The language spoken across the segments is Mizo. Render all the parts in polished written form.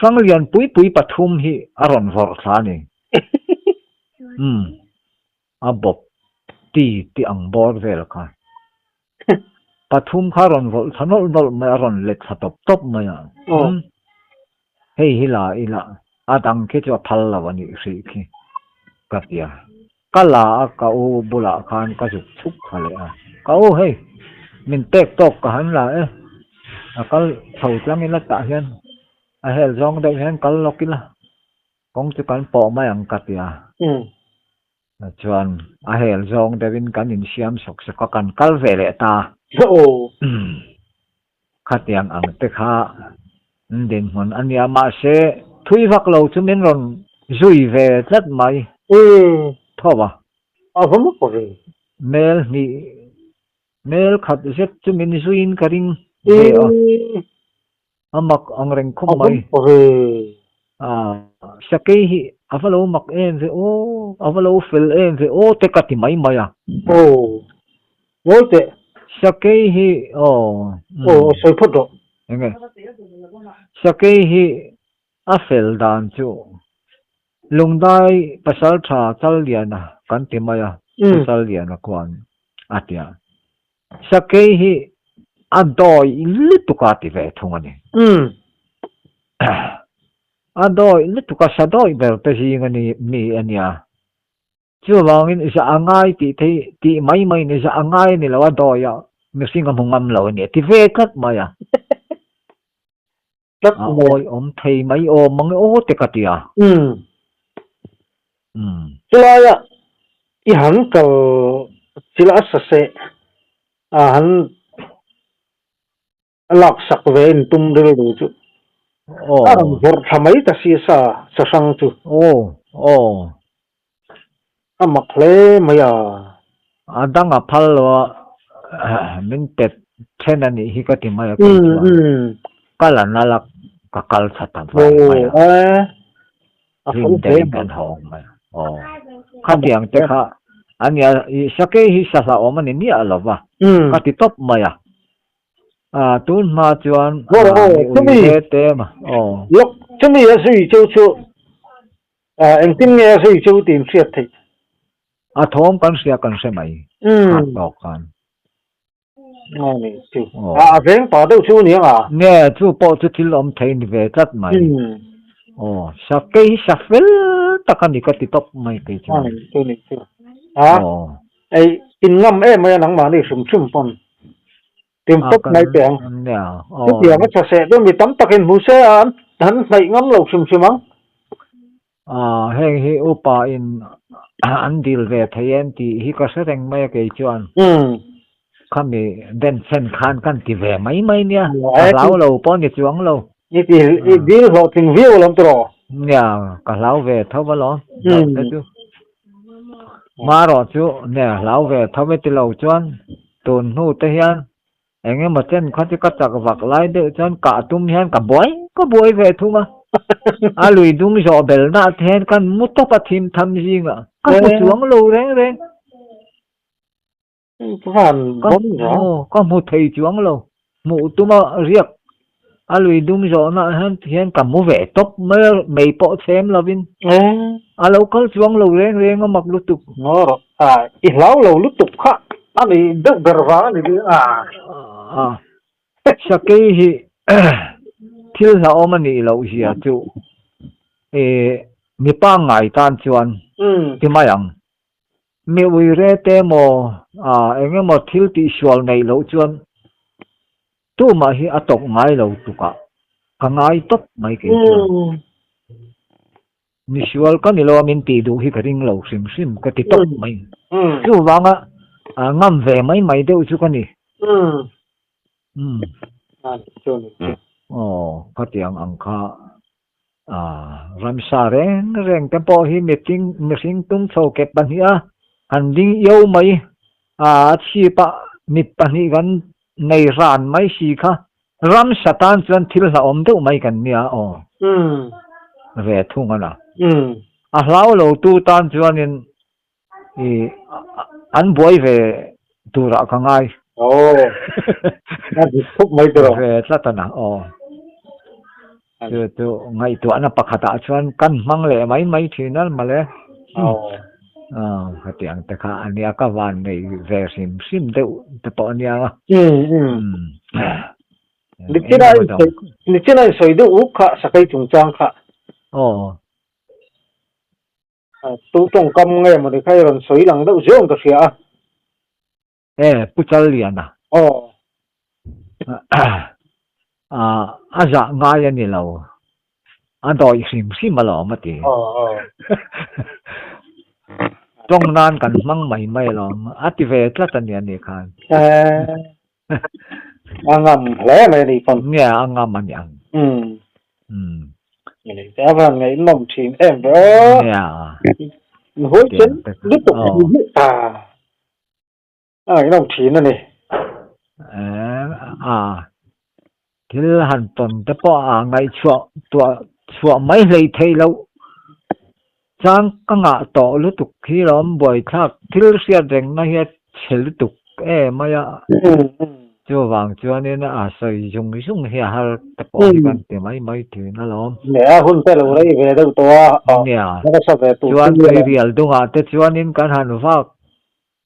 Hrang lian pui pui pathum hi a rawn vawrh thla a ni. Umm, a bawp ti ti ang bawr vel kha. Pathum kha a rawn vawlh thla nawlh nawlh mai a, a rawn let thla tawp tawp mai a. Umm, hei hi la ila, a dang khi chu a phal lo a nih hrih khi ka ti a. Ka la a, ka u bulah khan ka zuk chhuk thla leh a. Ka u hei, min pek tawk ka han la e. A kal chho tlang ila tah hian a hel zawng deuh hian kal lawk ila, kawng chu kan pawh mai ang ka ti a. Chuan a hel zawng deuhin kan insiam sawk sawk a, kan kal ve leh ta. Khatiang ang te kha dinhmun a nia, mahse thui vak lo chu min rawn zui ve tlat mai tho a. A va mak ve. Mel hnih, mel khat zet chu min zuiin ka ring ve a. A mak ang reng khawp mai. A va mak ve. Sakei hi a va lo mak em ve aw, a va lo fel em ve aw te ka ti mai mai a. Aw, ngawi teh. Sakei hi aw. Aw, sawi phawt rawh. Enge? Sakei hi a fel dan chu Lungdai Pasaltha Challiana kan ti mai a, Pu Challiana khuan a ti a. Sakei hi a dawi lutuk a ti ve thung a ni. A dawi lutuk a, sa dawi ber te zing a ni mi a nia. Chuvangin za a ngai tih thei tih mai mai ni, za a ngai a ni lo, a dawi a mihring a hmu ngam lo a ni a ti ve tlat mai a. Tlat A awi awm thei mai awm ang e aw te ka ti a. Chulaia i han kal chil a saseh a han laksak ve in tum rilru chu a rawn vawrh thla mai ta si sa sahrang chu. Aw aw. A mak hle mai a. A dang a phal lo a, min pet then a nih hi ka ti mai a kei chuan. Ka la nal a, ka kal tha ta vai mai a. Rin deuhin kan hawng mai a. Aw. Khatiang te kha a nia, sakei hi sa hlauhawm a ni miah lo va, ka ti tawp mai a. A tun hma chuan mi ui ve te ma. Aw. Lawk, chumi a zui chu chu Engtin nge a zui chu tih in hriat theih? A thawm kan hria kan hre mai. Khat tawk khan. Ngai ni chu. A veng pa deuh chu ni anga? Nge chu pawh chu thil awm thei ni ve tlat mai. Aw sakei hi sa fel tak a ni ka ti tawp mai kei chuan. Ngai chu ni chu. A ei in ngam em mai a nangmahni hrim hrim pawn. Tim tawp mai teh ang. Chutiang a tha seh deuh mi tam takin hmu se a an hnaih ngam lo hrim hrim ang. Heng hi upa in an dil ve thei em tih hi ka hre reng mai a kei chuan. Khami den chen khan kan ti ve mai mai nia. Ka hlau lo pawh ni chuang lo. I ti i dil hlawhtling viau alawm tawh. Nia ka hlau ve tho alawm. Chu. Marawh chu nia hlau ve tho e ti lo chuan Tun hnu te hian eng emaw chen kha chu ka chak vak lai deuh chuan kah tum hian ka buai ka buai ve thung a. A lui dung zawh belna te hian kan mu tawp a thim tham zingah ka hmu chuang lo reng reng. Ka hmu thei chuang lo. Hmuh tuma riak a lui dung zawhna ah hian hian ka mu ve tawp mai a, mei pawh chhem lovin a lo kal chuang lo reng reng a mak lutuk. Ngaw rawh, i hlau lo lutuk kha a ni deuh ber vang a ni ding a. Sakei hi thil hlauhawm a nih loh zia chu mi pangngai tan chuan ti mai ang. Mi uire te emaw eng emaw thil tihsual neih loh chuan tumah hi a tawp ngai lo tukah ka ngai tawp mai kei chuan. Misual ka ni lo a min tih duh hi ka ring lo hrim hrim ka ti tawp mai. Chuvanga ngam ve mai mai deuh chu ka ni. Aw khatiang ang kha Ramsa reng reng te pawh hi mihring mihring tung chho kep pahnih a han ding io mai a chhip a mit pahnih kan nei ran mai si kha ramsa tan chuan thil hlauhawm deuh mai kan nia aw ve thung a na a hlau lo tu tan chuanin I an buai ve turah ka ngai. Aw, a dik khawp mai tawh. Ve tlat a na, aw. Chu chu ngaihtuahna pakhatah chuan kan hmang leh mai mai thin a mawle. Khatiang te kha a nia ka van nei ve hrim hrim deuh te pawh a nia. Nichina in sawi deuh uk kha sakei chungchang kha. Aw. Tu tawngkam nge mawni kha i rawn sawi lang deuh ziau ang ka hria a. E, Pu Challiana. Aw. A zah ngai a ni lo. A dawih hrim hrim alawm a ti. Aw, aw. Tawng nan kan hmang mai mai alawm. A ti ve tlat a ni a nih khan. A ngam hle mai a ni pawn. Nge a ngam a ni ang. Umm. Umm. Te a van ngaihnawm thin em ve aw. Nia. Hawih chen lutuk hi a. A ngaihnawm thin a ni. A thil han tawn te pawh a ngaihchhuah tuah chhuah mai hlei thei loh. Chang ka ngah tawh lutuk hi lawm buaithlak thil hriat rengna hi a chhe lutuk em mai a. Chuvang chuanin a sawi zung zung hi a har te pawh hi kan ti mai mai thin alawm. Nia, hun te lo rei ve deuh tawh a. Nia, chuan tuirial dungah te chuanin kan han vak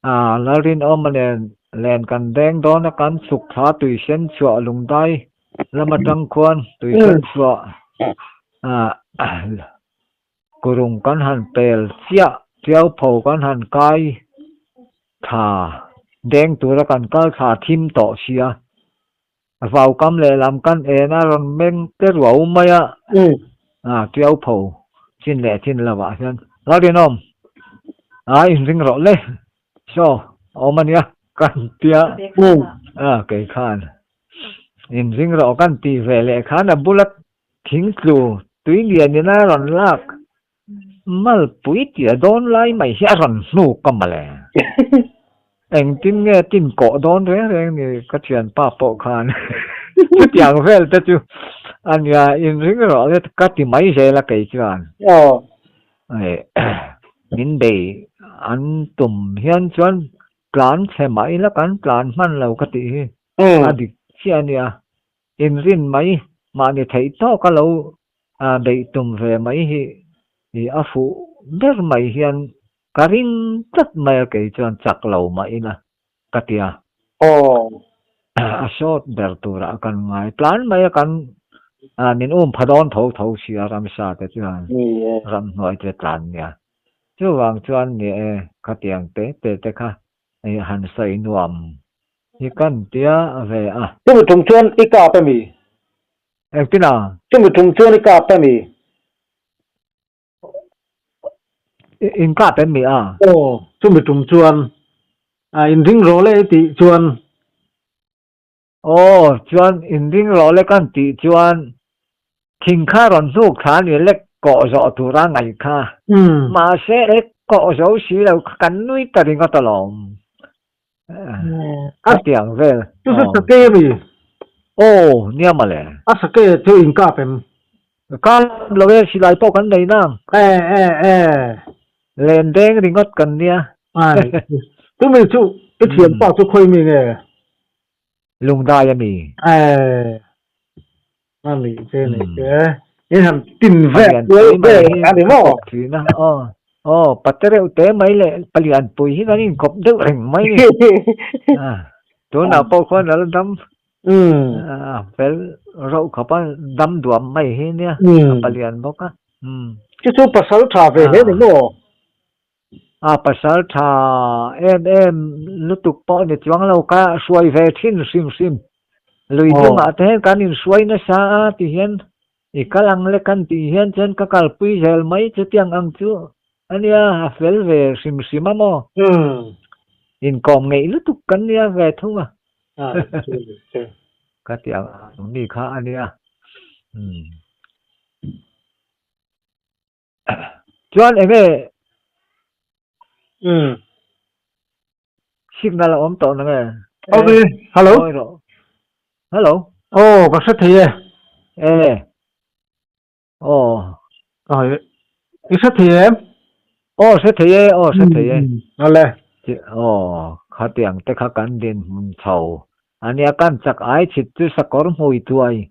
A, Lalrinawma nen len kan deng dawn a, kan chhuk thla tui sen chhuah lungdai lam atang khuan tui sen chhuah kurung kan han pel chiah, tiau pho kan han kai thla deng tura kan kal thla thim tawh sia, vau kam lehlam kan en a rawn meng te ruau mai a, tiau pho chin leh chin lovah hian Lalrinawm a inring rawh le, saw a awm a nia kan tia kei khan inring rawh kan tih ve leh khan a bula thing tlu tui lian in a rawn lak Malpui tih a dawn lai mai hi a rawn hnuk a mawle. Engtin nge tin kawh dawn reng reng ni ka thianpa pawh khan chutiang vel te chu a nia inring rawh le ka ti mai zel a kei chuan. Min bei an tum hian chuan tlan chhe mah ila kan tlan hman lo ka tih hi a dik chiah a nia. Inrin mai mahni theih tawk a lo beih tum ve mai hi i a fuh ber mai hian ka ring tlat mai a kei chuan chak lo mah ila ka ti a. Aw. A sawt ber turah kan ngai tlan mai a kan min um pha dawn tho tho si a ramsa te chuan ramhnuai te tlan nia. Chuvang chuan ni e khatiang te te te kha han sawi nuam hi kan tia ve a. Chumi tum chuan i kap emi? Engtin a? Chumi tum chuan i kap em i? In kap em mi a? Aw, chumi tum chuan. A inring rawh le i tih chuan. Aw, chuan inring rawh le kan tih chuan thing kha rawn hnuk thla ni lek kawh zawh tura ngaih kha. Mahse e kawh zo si lo kha kan nui ta ringawt alawm. A tiang vel. Chu chu sakei a mi? Aw, nia mawle. A sakei chu in kap em? Kap lo e, silai pawh kan nei nang. E, e, e. Len deng ringawt kan nia. Ai, chu mi chu i thianpa chu khawi mi nge? Lungdai a mi. E, a ni che ni che. In han tin ve kual vel a ni maw? Aw, aw, pate reuh te mai leh palian pui hi kan inkawp deuh reng mai ni. Tunah pawh khuan a la dam fel rauh khawp a, dam duam mai hi nia, a palian bawk a. Chu chu pasal tha ve hle ni maw? A pasal tha em em lutuk pawh ni chuang lo ka hruai ve thin hrim hrim. Lui dungah te hian kan inhruai nasa a ti hian i kal ang le kan tih hian chuan ka kalpui zel mai chutiang ang chu a nia a fel ve hrim hrim a maw? Inkawm ngeih lutuk kan nia ve thung a. Ka ti ang mi kha a nia. Chuan eng nge Umm. Signal a awm tawh na nge? Ok, hello. Sawi rawh. Hello. Aw, ka hre thei e. E. Aw. Ai, i hre thei em? Aw, hre thei e, aw hre thei e. Ale. Aw, khatiang te kha kan dinhmun chho. Ania kan chak ai chhit chu sakawr hmui thuai.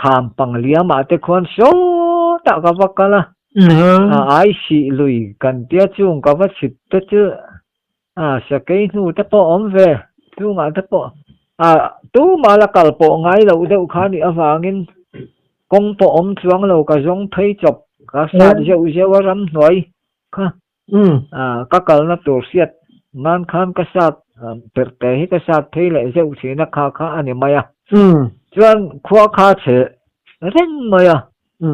Kham pang liamah te khuan sawtah ka va kal a. Ai sih lui kan tia chung ka va chhip te chu sakei hnu te pawh awm ve chungah te pawh tumah la kal pawh ngai loh deuh kha nih avangin kawng pawh awm chuang lo ka zawng phei chawp ka sat zeuh zeuh a ramhnuai kha. Ka kalna tur hriat nan khan ka sat perh te hi ka sat phei leh zeuh thin a kha kha a ni mai a. Chuan khua kha chhe reng mai a,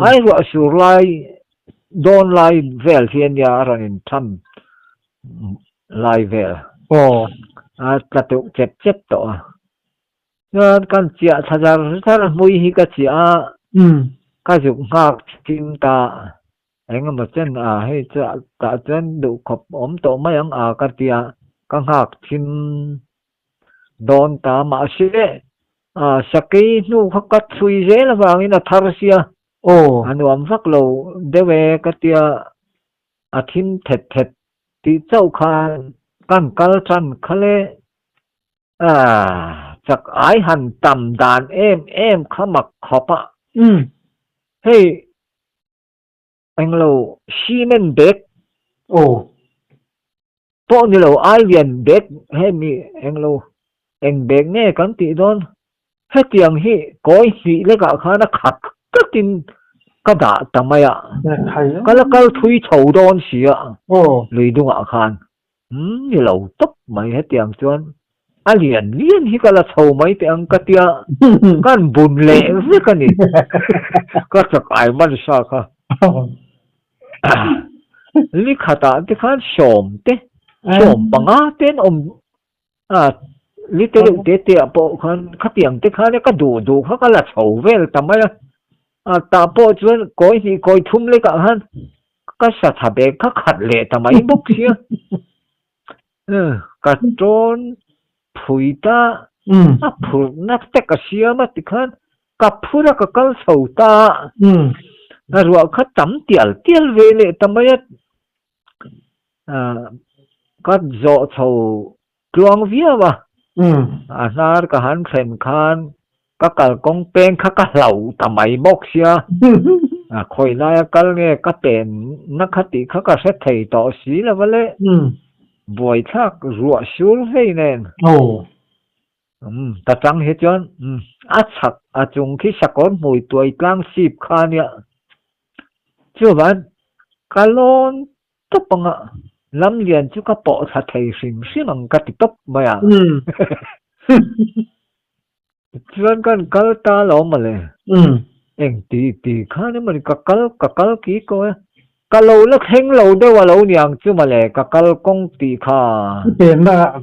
ai ruah sur lai dawn lai vel hi a nia a rawn intham lai vel. A tla teuh chep chep tawh a. Chuan kan chiah thla zar zar a hmui hi ka chiah a, ka zuk nghak chim ta. Engemaw chen a hei chu tah chuan duh khawp awm tawh mai ang a ka tia ka nghak thim dawn ta mahse a sakei hnu kha ka chhui zel avangin a thar sia a nuam vak lo deuh e ka tia a thim thet thet tih chauh khan kan kal tan kha le a chak ai han tam dan em em kha mak khawp a hei. Englo cement bag aw pawh ni lo ai lian bag hemi englo eng bag nge kan tih dawn hetiang hi kawi hnih lekah khan a khat tlatin ka dah ta mai a ka la kal thui chho dawn si a lui dungah khan Umm ni lo tawp mai hetiang chuan a lian lian hi ka la chho mai teh ang ka tia kan bun leh vek a ni ka chakai man sa kha li khatah te khan sawm te sawm panga te an awm a li te deuh te te ah pawh khan khatiang te khan ka duh duh kha ka la chho vel ta mai a a tah pawh chuan kawi hnih kawi thum lekah khan Ka sa tha bek kha khat leh ta mai bawk sia. Ka tawn phui ta a phurhna te ka siam a tikhan ka phur a ka kal chho ta a ruah kha tam tial tial ve leh ta mai a. Ka zawh chho tluang viau a, a hnar ka han thlen khan ka kalkawng peng kha ka hlauh ta mai bawk sia, a khawi laia kal nge ka pen na kha tih kha ka hre thei tawh si lo va le, buaithlak ruah sur vei nen. Ta chang hi chuan a chhak a chung khi sakawr hmui tuai tlang sip kha nia, chuvan ka lawn tawp ang a, Lamlian chu ka pawh thla thei hrim hrim ang ka ti tawp mai a. Chuan kan kal ta lo mawle. Eng ti ti khan emaw ni ka kal ka kal ki ko e. Ka lo la thleng lo deuh a lo ni ang chu mawle ka kal kawng tih kha.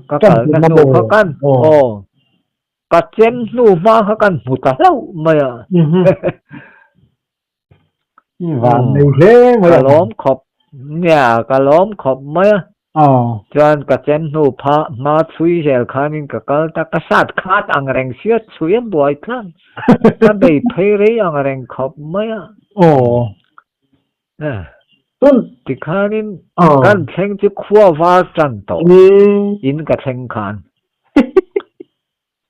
Ka kalna hnu kha kan aw ka chem hnu hma kha kan hmu ta hlauh mai a. Van nei hle mai a. Ka lawm khawp nia ka lawm khawp mai a. Chuan ka chem hnu pha hma chhui zel khanin ka kal ta ka sat khat ang reng sia chhui a buai tlang ka bei phei rei ang reng khawp mai a. Tikhanin kan thleng chu khua var tan tawh in ka thleng khan.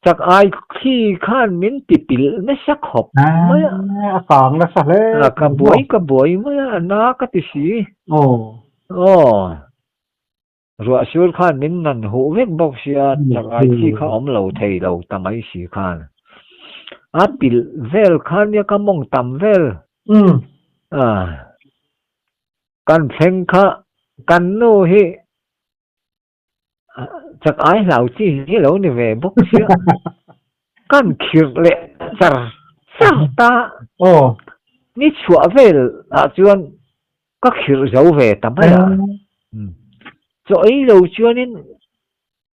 Chak ai thli khan min ti pilh nasa khawp mai a. A kang nasa hle. Ka buai ka buai mai a, na ka ti si. Aw. Ruah sur khan min nan huh vek bawk sia, chak ai thli kha awm lo thei lo ta mai si khan. A pilh vel khan nia ka mawng tam vel. Kan thleng kha kan nu hi Chak ai hlau chi hi lo ni ve bawk sia. Kan khirh leh char char ta. Aw. Ni chhuah vel ah chuan ka khirh zo ve ta mai a. Chaw ei lo chuanin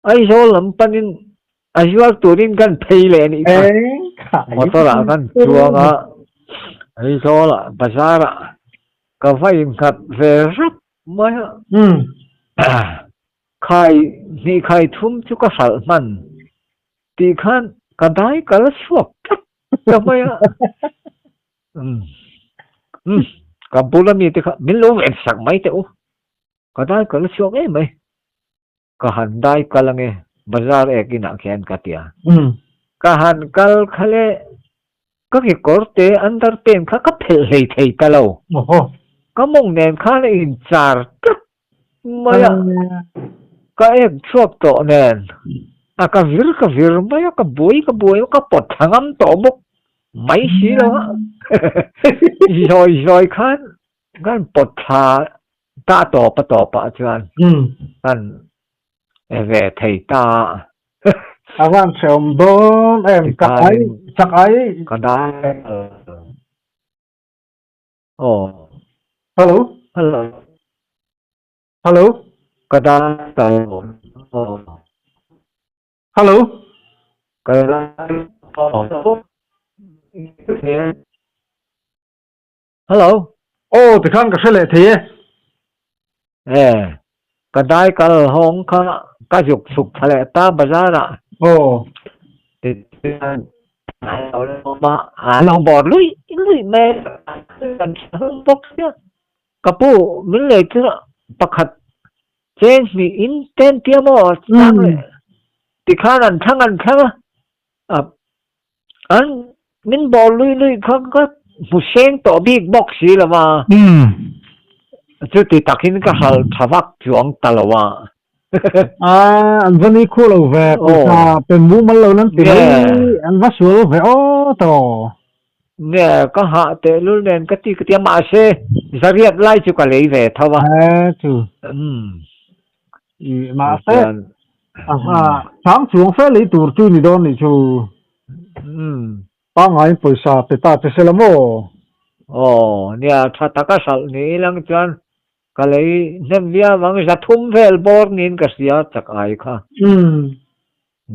Aizawl lam panin a zuar turin kan phei leh anih kha. Motor ah kan chuang a, Aizawl ah bazar ah ka va innghat ve rap Mai a. Khai hnih khai thum chu ka hralh hman tih khan ka dai ka la chhuak tlat ta mai a. Ka bula mite kha min lo ven sak mai teh u. Ka dai ka la chhuak em mai. Ka han dai kal ange bazar ek inah khian ka ti a. Ka han kal kha le. Ka kekawr te underpant kha ka phelh hlei thei ta lo. Ka mawng nen khan a inchar tlat mai a, ka ek chhuak tawh nen a ka vir ka vir mai a, ka buai ka buai a, ka pawt thla ngam tawh bawk mai si lo a. Zawi zawi khan kan pawt thla ta tawp a tawpah chuan kan ve thei ta a. A van hrehawm dawn em, chak ai chak ai. Ka dai aw. Hello. Hello. Hello. Ka dai ta aw. Hello. Ka dai aw. Hello. Aw tikhan ka hre leh thei e. E, ka dai kal hawng kha ka zuk chhuk thla leh ta bazar ah. Aw. Tichuan a lo lawm a, a lo bawr luih luih mai a, kan hre hlawm bawk sia. Ka pu min lei chu pakhat cheng hnih in ten tia maw chang leh tikhan an thlang an thlang a. A an min bawr lui lui kha ka hmu seng tawh bik bawk si lo va. Chuti takin ka hral tha vak chuang ta lo a. A an va ni khu lo ve pawisa pe mumal lo nan ti mai an va sual ve aw tawh. Nge ka hah tehlul nen ka ti ka ti a mahse zariat lai chu ka lei ve tho a. E chu. I mahse sang chuang fe lei tur chu ni dawn nih chu. Pangngai in pawisa pe ta che se la maw? Aw nia tha taka hralh ni ilang chuan ka lei hnem viau ang zathum vel bawr niin ka hria chak ai kha.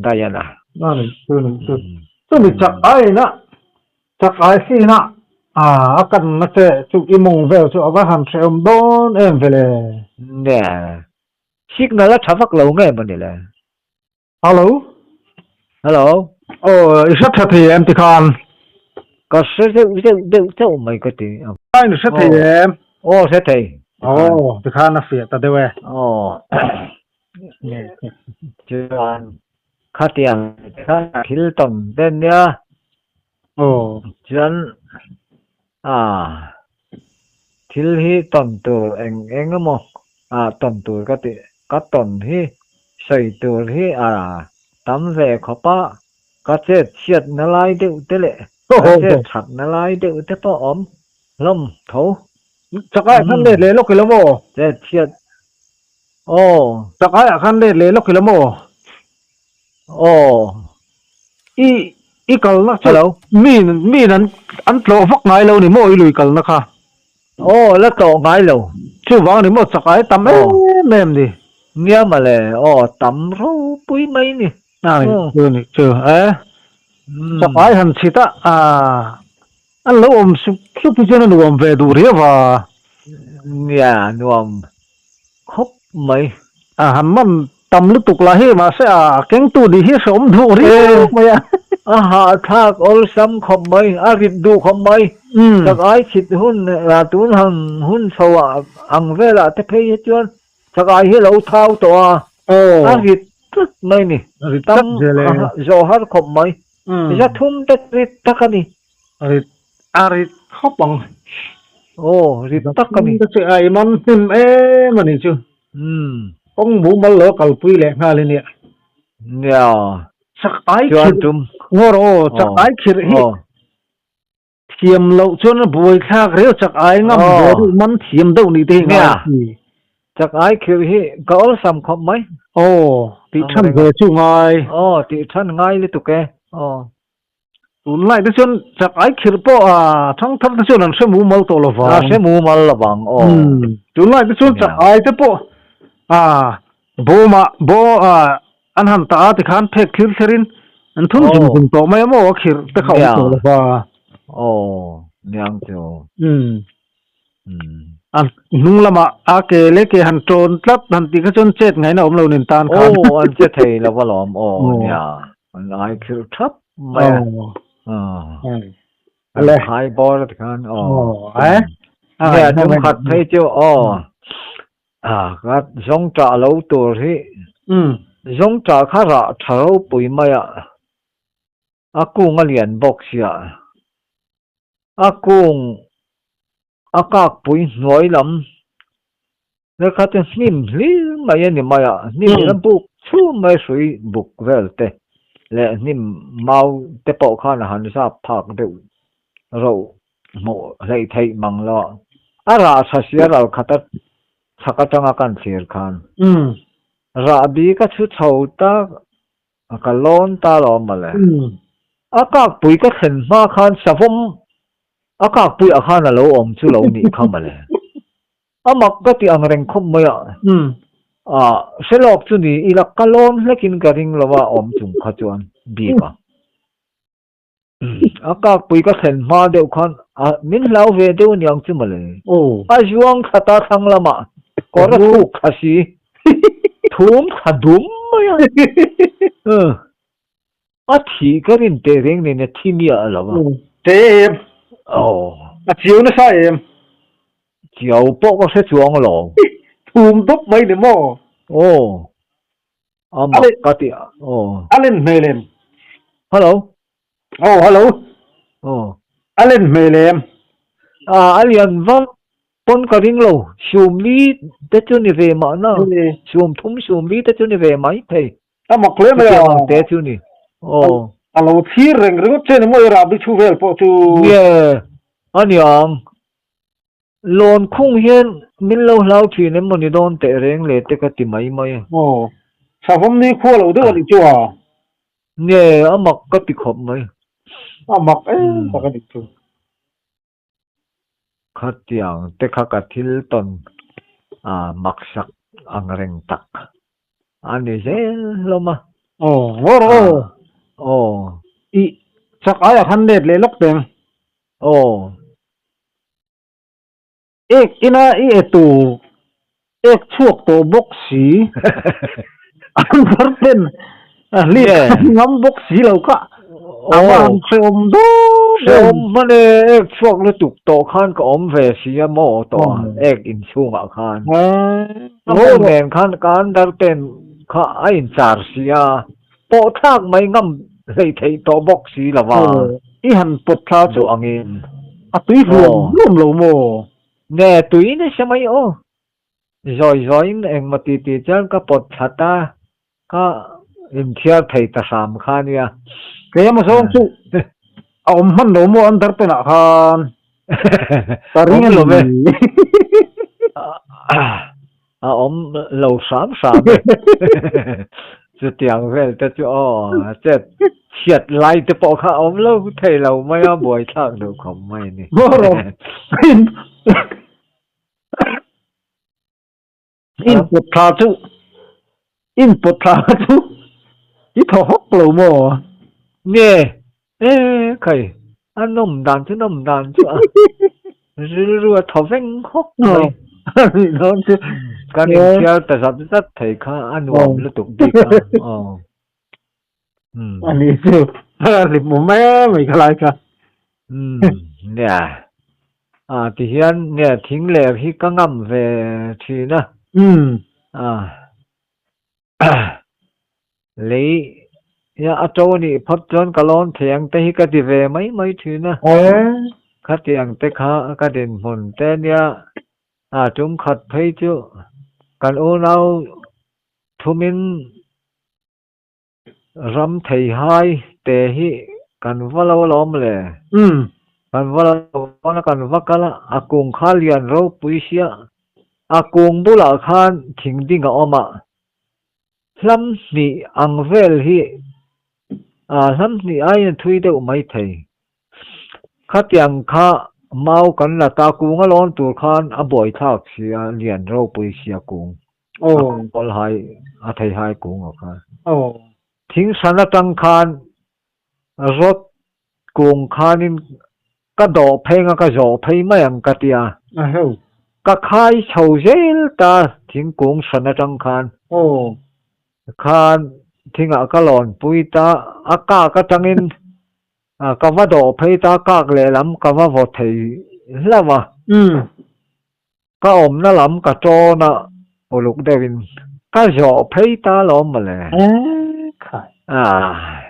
Diana. Ani chu ni chu. Chu ni chak ai na chak ai si na a a kan na che chu i mawng vel chu a va han hrehawm dawn em ve le. Nge signal a tha vak lo nge maw ni le. Hello. Hello. Aw i hre tha thei em tikhan. Ka hre deuh deuh deuh chauh mai ka ti. A in hre thei em. Aw hre thei. Aw tikhan a fiah ta deuh e. Aw. Chuan khatiang kha thil tawn te nia. Aw. Chuan a thil hi tawn tur eng eng emaw a tawn tur ka tih ka tawn hi sawi tur hi a tam ve khawp a, ka chet chhiatna lai deuh te leh ka chet thatna lai deuh te pawh a awm hlawm tho. Chakaiah khan let leh lawk ila maw? Chet chhiat Aw. Tak aiah khan let leh lawk ila maw? Aw. I i kalna chu Hello. mi miin an an tlawh vak ngai lo ni maw i lui kalna kha? Aw la tlawh ngai lo. Chuvang ni maw chak ai tam em em ni. Nia mawle aw tam ropui mai ni. A ni chu ni chu e. Chak ai han chhit a a an lo awm sup sup hi chuan a nuam ve duh riau a. Nia nuam khawp mai. A han man tam lutuk lah hi mahse a kengtu nih hi hrehawm duh riau mai a. A hahthlak awlsam khawp mai, a rit duh khawp mai. Chak ai chhit hun la tun hang hun chho ah ang velah te phei hi chuan chak ai hi a lo thau tawh a, a rit tlat mai ni. Tam zawh har khawp mai. Zathum te rit tak a ni. Rit a rit khawp ang. Aw rit tak a ni. Ka che a i man hnem em a ni chu. Umm. Kawng mumal lo kalpui leh nghal i nia. Nia. Chak ai khirh. Ngawr aw chak ai khirh hi. Thiam loh chuan a buai thlak reu chak ai ngam ve deuh man thiam deuh nih te hi ngai si. Chak ai khirh hi ka awlsam khawp mai. Aw tih than ve chu ngai. Aw tih than ngai lutuk e. Aw. Tunlai te chuan chak ai khirh pawh a thangthar te chuan an hre mumal tawh lo vang. A hre mumal lo vang aw. Tunlai te chuan chak ai te pawh a bawmah baw a an han tah a tikhan phek thlir thlerin an thun zung zung tawh mai a maw a khirh te kha awm tawh lo va. Aw niang chu. A hnung lamah a ke leh ke han tawn tlat han tih kha chuan chet ngaihna awm lo nen tan khan. Aw an che thei lo alawm aw nia an ai khirh thap mai a. An khai bawr ti khan aw. Nia tum khat phei chu aw ka zawng tah lo tur hi zawng tah kha rah tha ropui mai a a kung a lian bawk sia. A kung a kakpui hnuai lam lehkha chu hnim hlir mai a ni mai a, hnim hi a buk chhum mai hrui buk vel te leh hnim mau te pawh khan a han zap phak deuh roh hmuh hleih theih mang lo a, a rah tha sia ral khat a chhak atanga kan thlir khan rahbi ka chhu chho tak A ka lawn ta lo mawle. A kakpui ka thlen hma khan savawm a kakpui ah khan a lo awm chu lo nih kha mawle. A mak ka ti ang reng khawp mai a. A hre lawk chu ni ila ka lawn hlekin ka ring lo a awm chung kha chuan bik a. A kakpui ka thlen hma deuh khan a min hlau ve deuh aniang chu mawle. A zuang thla ta thlang lamah kawr a thuk thla si. Thum thla dum mai a. A thih ka rin teh reng nen a thi miah lo a. Te em. Aw. A chiau nasa em. Chiau pawh ka hre chuang lo. Thum dawp mai ni maw? Aw. A mak ka ti a. Aw. A len hmel em? Hello. Aw, hello. Aw. A len hmel em? A, a lian vak pawn ka ring lo. Sumli te chu ni ve mahna. Sum thum sumli te chu ni ve mai thei. A mak hle mai a. Chutiang ang te chu ni. Aw. A lo thlir reng ringawt che ni maw i rahbi thu vel pawh chu. Nie, a niang. Lawn khung hian min lo hlau thin em mawni dawn teh reng le te ka ti mai mai a. Aw, savawm ni khua lo deuh a nih chu a. Nge, a mak ka ti khawp mai. A mak em tak a nih chu. Khatiang te kha ka thil tawn a maksak ang reng tak a ni zel hlawm a. Aw, ngaw rawh aw. Aw. Ih, chak aiah khan let leh lawk teng. Aw. Ek ina i e tur ek chhuak tawh bawk si. An bar ten a hliah ngam bawk si lo kha. A va han hrehawm dawn. Hrehawm hman e, ek chhuak lutuk tawh khan ka awm ve si a maw tawh a, ek inchhungah khan. A mawng nen khan ka under ten kha a inchar si a, pawh thlak mai ngam hlei theih tawh bawk si lo va. I han pawt thla chu duh angin. A tui hluam hluam lo maw? Nge tui nasa mai aw. Zawi zawiin engmaw ti ti chuan ka pawt thla ta, ka inthiar thei ta hram kha nia. Tlem a zawng chu a awm hman lo maw under penah khan ka ring a ni. A awm lo hram hram e. Chutiang vel te chu aw chet chhiat lai te pawh kha a awm lo thei lo mai a, buaithlak duh khawp mai a ni. In pawt thla chu in pawt thla chu i thaw hawk lo maw? Nge e khai a nawm dan chu nawm dan chu a rilru a thaw veng hawk mai. Dawn chu kan inthiar ta zat zat thei kha a nuam lutuk bik a. Aw. A ni chu a hlimawm em mai kha lai kha. Nia. A ti hian nia thing leh hi ka ngam ve thin a. A lei ia a to nih phawt chuan ka lawn thei ang te hi ka ti ve mai mai thin a. Khatiang te kha ka dinhmun te nia a tum khat phei chu kan unau thumin Ram thei hai te hi kan va lo alawm le. Kan va lo a, kan va kal a, a kung kha lian ropui sia, a kung bulah khan thing ding a awm a, hlam hnih ang vel hi, hlam hnih aiin a thui deuh mai thei. Khatiang kha mau kan la ta, kung a lawn tur khan a buaithlak sia, lian ropui sia kung. Aw. A kawl hai, a thei hai kung a kha. Aw. Thing hran atang khan rawt kung khanin ka dawh phei anga ka zawh phei mai ang ka ti a. A heu. Ka khai chho zel ta thingkung hran atang khan. Aw. Khan thingah ka lawn pui ta, a kak atangin ka va dawh phei ta, kak lehlam ka va vaw thei hlauh a. Umm. Ka awmna lam ka tawn a, uluk deuhin ka zawh phei ta alawm mawle. Ekhai. Ah.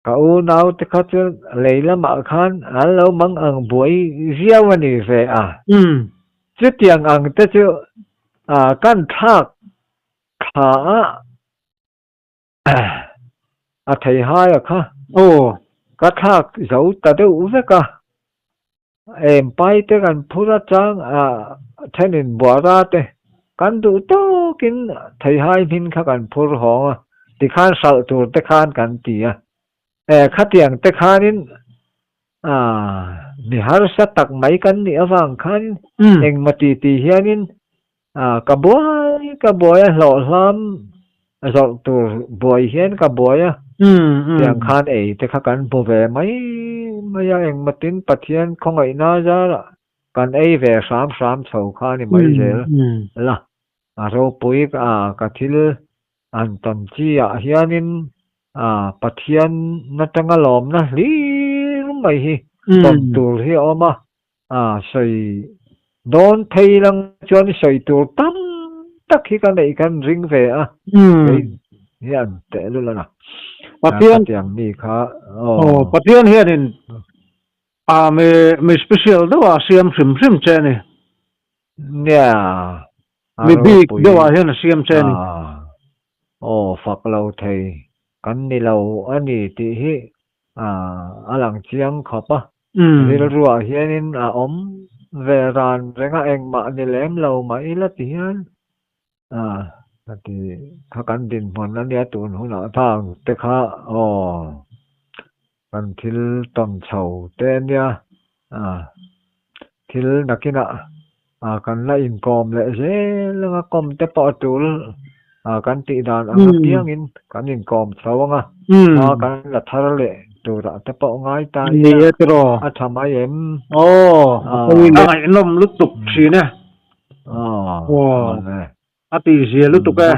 Ka unau te kha chu lei lamah khan an lo mang ang buai viau a ni ve a. Chutiang ang te chu kan thlak thla a a theihai a kha. Ka thlak zo ta deuh vek a. Em pai te kan phur atang a thenin buara te kan duh tawkin theihai hmin kha kan phur hawng a, tikhan hralh tur te khan kan ti a. E khatiang te khanin a mi harsa tak mai kan nih avang khanin engmaw ti ti hianin a ka buai ka buai a hlawh hlam zawrh tur buai hian ka buai a tiang khan ei te kha kan hmu ve mai mai a engmatin Pathian khawngaihna zarah kan ei ve hram hram chho kha a ni mai zel la a ropui a ka thil an tam chi ah hianin a Pathian atanga lawmna hlir mai hi tawn tur hi a awm a A sawi dawn phei lang chuan sawi tur tam tak hi ka neih khan ring ve a. Kei hian teh lul a na. Pathian Khatiang mi kha aw. Pathian hianin a mi mi special deuh a siam hrim hrim che a ni. Nia a Mi bik ropui. deuh ah hian a siam che a ni. Aw fak lo thei kan ni lo a ni tih hi a lang chiang khawp a. Rilruah hianin a awm ve ran reng a, engmah ni lem lo mah ila ti hian a ti kha kan dinhmun a nia tun hunah thang te kha aw kan thil tawn chho te a nia thil nakinah kan la inkawm leh zel anga kawm te pawh a tul kan tih dan ang apiangin kan inkawm chho anga hma kan la thar leh turah te pawh ngai ta ila a tha mai em? Aw a ngaihnawm lutuk thin e. A tihzia lutuk e.